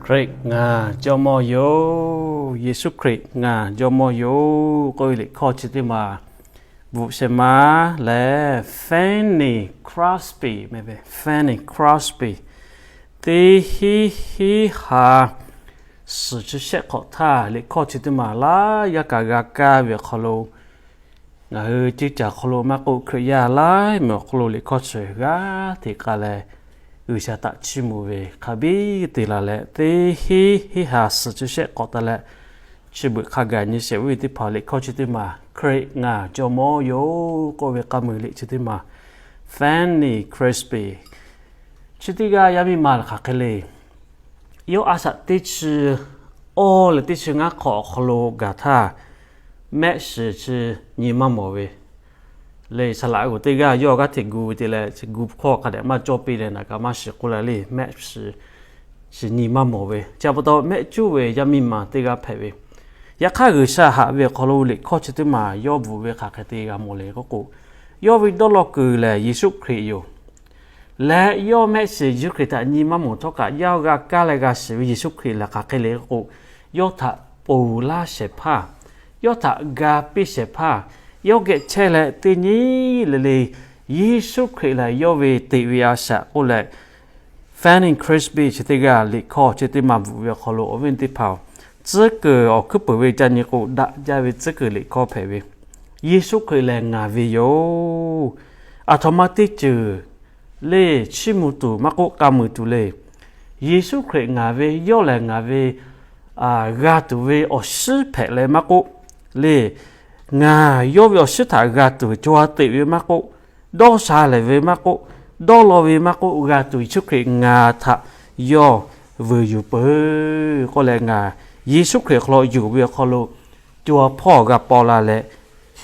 Hkriꞈ ngaˬ jawˇmawˇ yoˬ. Yeˍsuˆ Hkriꞈ ngaˬ jawˇmawˇ yoˬ k'oˆ ve liꞈ hkawˇ chi teˇ maˬ bvuhꞈ shehˍ ma lehˬ, Fanny Crosby meh ve, Fanny Crosby, teˇ hinˉ hinˉ ha suhˍ chi shehˆ hk'awꞈ htaˇ liꞈ hkawˇ chi teˇ maˬ laˇ yaˇ kaꞈ g'a kaˇ ve awˬ hk'aw lo, ngaˬ hui ceˇ caˬ awˬ hk'aw lo maˇ k'oˆ, Hkriꞈ yaˇ laiˉ meuꞈ awˬ hk'aw lo liꞈ hkawˇ chi g'aˇ hteꞈ k'ai leh, G'uiˬsha htaꞈ chiˇ mvuh ve hk'a biˇ te la leh, teˇ hinˉ hinˉ ha suhˍ chi shehˆ hk'awꞈ taˍ leh, chi beuꞈ hk'a gaˬ nyi shehˍ ve teˇ hpaˍ liꞈ hkawˇ chi teˇ maˬ Hkriꞈ ngaˬ jawˇmawˇ yoˬ k'oˆ ve k'a muiˬ liꞈ chi teˇ maˬ, Fanny Crosby, chi teˇ g'aˇ yaˇ miˇ ma lehˬ hk'aˬ hk'e le. Yawˇ a shaꞈ teˇ chi awˇ leh teˇ chi ngaˇ hk'awꞈ awˬ hk'aw lo gaˬ htaˇ, mehˆ shiˍ chi nyi maˇ mawˬ ve le. Saˍ laꞈ g'oˍ teˇ g'aˇ yawˇ g'aˇ hteꞈ gu ve te leh, gu hkawˇ hk'a dehꞈ maˇ cawˇ piˇ leh naˍ kaꞈ maˇ shiˍ k'oˆ la le. Mehˆ shiˍ chi nyi maˇ mawˬ ve chi pa taw, mehˆ cuˉ ve yaˇ miˇ ma teˇ g'aˇ hpehꞈ ve. Yaꞈ hk'aˇ, G'uiˬsha haꞈ ve awˬ hk'aw lo liꞈ hkawˇ chi teˇ maˬ yawˇ bvuhꞈ ve hk'aˬ hk'e te g'a mawˬ le k'oˆ k'o, yawˇ ve dawˇ law kuiˬ lehˬ Yeˍsuˆ Hkriꞈ yoˬ. Leh yawˇ mehˆ shiˍ Yeˍsuˆ Hkriꞈ htaꞈ nyi maˇ mawˬ htawˇ kaꞈ, yawˇ g'a kaˇ leh g'a shiˍ ve Yeˍsuˆ Hkriꞈ lehˬ hk'aˬ hk'e le k'oˆ k'o, yawˇ htaꞈ ponˬ laˇ shehˍ hpaˇ, yawˇ htaꞈ ga piˇ shehˍ hpaˇ, yawˇ geh chehˇ leh teˇ nyi le le Yeˍsuˆ Hkriꞈ lehˬ yawˇ ve teꞈ ve a shaꞈ k'oˆ leh, Fanny Crosby chi teˇ g'aˇ liꞈ hkawˇ chi teˇ maˬ bvuhꞈ ve awˬ hk'aw lo awˬ viˉ teˇ hpaˍ-oˬ, tcuhˉ kuiˬ awˬ hkuiˉ peuˬ ve ca nyi k'o, daꞈ jaˇ ve tcuhˉ kuiˬ liꞈ hkawˇ hpehꞈ ve, Yeˍsuˆ Hkriꞈ lehˬ ngaˬ ve yoˬ. Aˬ htoꞈ ma teˇ ceuˬ le chiˇ mvuh tuˬ maˇ k'oˆ, k'a muiˬ tuˬ le. Yeˍsuˆ Hkriꞈ ngaˬ ve, yawˇ lehˬ ngaˬ ve g'a tuˬ ve awˬ shiˉ hpehꞈ leh maˇ k'oˆ le, ngaˬ yawˇ ve awˬ shiˉ htaꞈ g'a tuˬ cawˬ teꞈ ve maˇ k'oˆ, dawˇ sha lehˬ ve maˇ k'oˆ, dawˇ law ve maˇ k'oˆ, g'a tuˬ Yeˍsuˆ Hkriꞈ ngaˬ htaꞈ yawˇ vuiˬ yuˬ peuˬ k'oˆ leh, ngaˬ Yeˍsuˆ Hkriꞈ awˬ hk'aw lo yonˍ ve awˬ hk'aw lo co ha hpawˇ g'a paw la leh,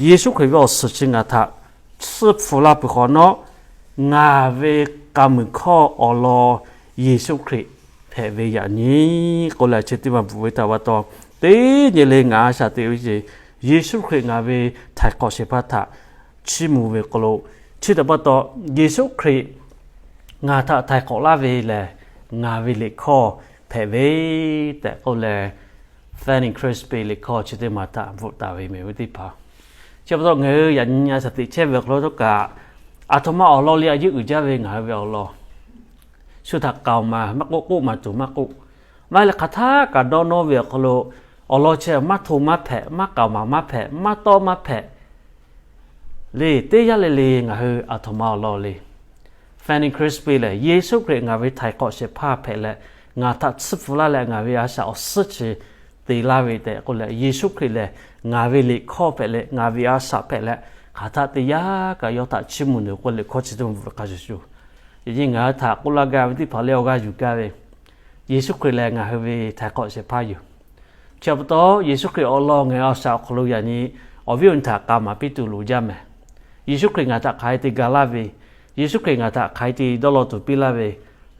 Yeˍsuˆ Hkriꞈ ve awˬ suhˍ chi ngaˬ htaꞈ tsuhˇ hpu laˇ peuˬ hk'awꞈ nawˉ, ngaˬ ve k'a muiˬ hkawˇ awˬ lawn Yeˍsuˆ Hkriꞈ hpehꞈ ve yaꞈ nyi k'oˆ leh, chi teˇ maˬ bvuhꞈ ve htaꞈ pa taw, teˇ nyi le ngaˬ a shaꞈ teꞈ ve ce, Yeˍsuˆ Hkriꞈ ngaˬ ve htaiˍ hk'awꞈ shehˍ hpaˇ htaꞈ chiˇ mvuh ve hk'aw lo, chi htaꞈ pa taw, Yeˍsuˆ Hkriꞈ ngaˬ htaꞈ htaiˍ hk'awꞈ laˇ ve lehˬ, ngaˬ ve liꞈ hkawˇ hpehꞈ ve tehꞈ k'oˆ leh, Fanny Crosby liꞈ hkawˇ chi teˇ maˬ htaꞈ bvuhꞈ taˍ ve mehˍ ve teˇ hpaˍ. Chi pa taw ngaˬ hui yaꞈ nyi a shaꞈ teꞈ chehˇ ve awˬ hk'aw lo htawˇ kaꞈ, aˬ htoꞈ ma awˬ lawn le a yeˇ uiˍ jaˇ ve ngaˬ hui ve awˬ lawn, shu htaꞈ k'aoˍ maˍ maˇ k'oˆ, k'oˆ maˍ tuˬ maˇ k'oˆ, maˇ heˆ leh hk'aˬ htaˇ kaꞈ dawˇ nawˇ ve awˬ hk'aw lo, awˬ lawn chi maˇ hto maˇ hpehꞈ, maˇ k'aoˍ maˍ maˇ hpehꞈ, maˇ tawˆ maˇ hpehꞈ le. Teˇ yanˇ le le ngaˬ hui aˬ htoꞈ ma awˬ lawn le. Fanny Crosby lehˬ, Yeˍsuˆ Hkriꞈ ngaˬ ve htaiˍ hk'awꞈ shehˍ hpaˇ hpehꞈ leh, ngaˬ htaꞈ tsuhˇ pfuhˍ laˇ leh ngaˬ ve a shaꞈ awˬ suhˉ chi te laˇ ve tehꞈ k'oˆ leh, Yeˍsuˆ Hkriꞈ lehˬ ngaˬ ve liꞈ hkawˇ hpehꞈ leh, ngaˬ ve a shaꞈ hpehꞈ leh, hk'aˬ htaˇ teˇ yanˇ kaꞈ yawˇ htaꞈ chiˇ mvuh tuˬ k'oˆ leh liꞈ hkawˇ chi teˇ maˬ bvuhꞈ ve hk'a shuˍ shuˍ, yaꞈ nyi ngaˬ hui htaꞈ k'oˆ laˇ gaˇ ve teˇ hpaˍ lehˬ awˬ g'aˇ yuˬ gaˇ ve, Yeˍsuˆ Hkriꞈ lehˬ ngaˬ hui ve htaiˍ hk'awꞈ shehˍ hpaˇ yoˬ. Chi pa taw, Yeˍsuˆ Hkriꞈ awˬ lawn ngaˬ hui a shaꞈ awˬ hk'aw lo yaꞈ nyi awˬ viˉ awˬ nyi htaꞈ k'a maˍ piˇ tuˬ loˍ jaˇ mehˍ. Yeˍsuˆ Hkriꞈ ngaˬ htaꞈ hk'aˬ hk'e te ga laˇ ve, Yeˍsuˆ Hkriꞈ ngaˬ htaꞈ hk'aˬ hk'e te dawˇ law tuˬ piˇ laˇ ve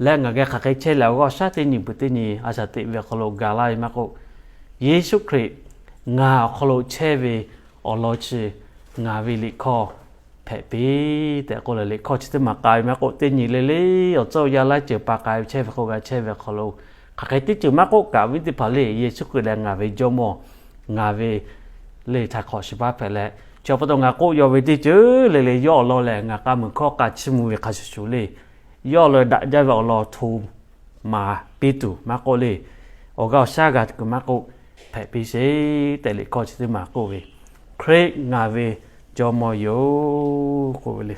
leh, ngaˬ geh hk'aˬ hk'e chehˇ leh awˬ g'aˇ awˬ shaˉ teˇ nyi peuˬ teˇ nyi a shaꞈ teꞈ ve awˬ hk'aw lo ga laˇ ve maˇ k'oˆ, Yeˍsuˆ Hkriꞈ ngaˬ awˬ hk'aw lo chehˇ ve awˬ lawn chi ngaˬ ve liꞈ hkawˇ hpehꞈ piˇ tehꞈ k'oˆ leh, liꞈ hkawˇ chi teˇ maˬ k'ai ve maˇ k'oˆ, teˇ nyi le le awˬ tcuhˉ awˬ yaˇ laiˉ ceuˬ pa k'ai ve chehˇ ve k'o, g'a chehˇ ve awˬ hk'aw lo hk'aˬ hk'e teˇ ceuˬ maˇ k'oˆ, kaꞈ awˬ viˉ teˇ hpaˍ le, Yeˍsuˆ Hkriꞈ lehˬ ngaˬ ve Jawˇmawˇ, ngaˬ ve le htaiˍ hk'awꞈ shiˍ baˆ hpehꞈ leh, chi pa taw ngaˬ k'oˆ yaw ve teˇ ceuˬ le le yawˇ awˬ lawn lehˬ ngaˬ k'a muiˬ hkawˇ k'a chiˇ mvuh ve hk'a shuˍ shuˍ le, yawˇ awˬ lawn daꞈ jaˇ ve awˬ lawn hto maˍ piˇ tuˬ maˇ k'oˆ le, awˬ g'aˇ awˬ shaˉ g'a tuˬ maˇ k'oˆ, hpehꞈ piˇ sheˍ tehꞈ liꞈ hkawˇ chi teˇ maˬ k'oˆ ve, Hkriꞈ ngaˬ ve Jawˇmawˇ yoˬ k'oˆ ve le.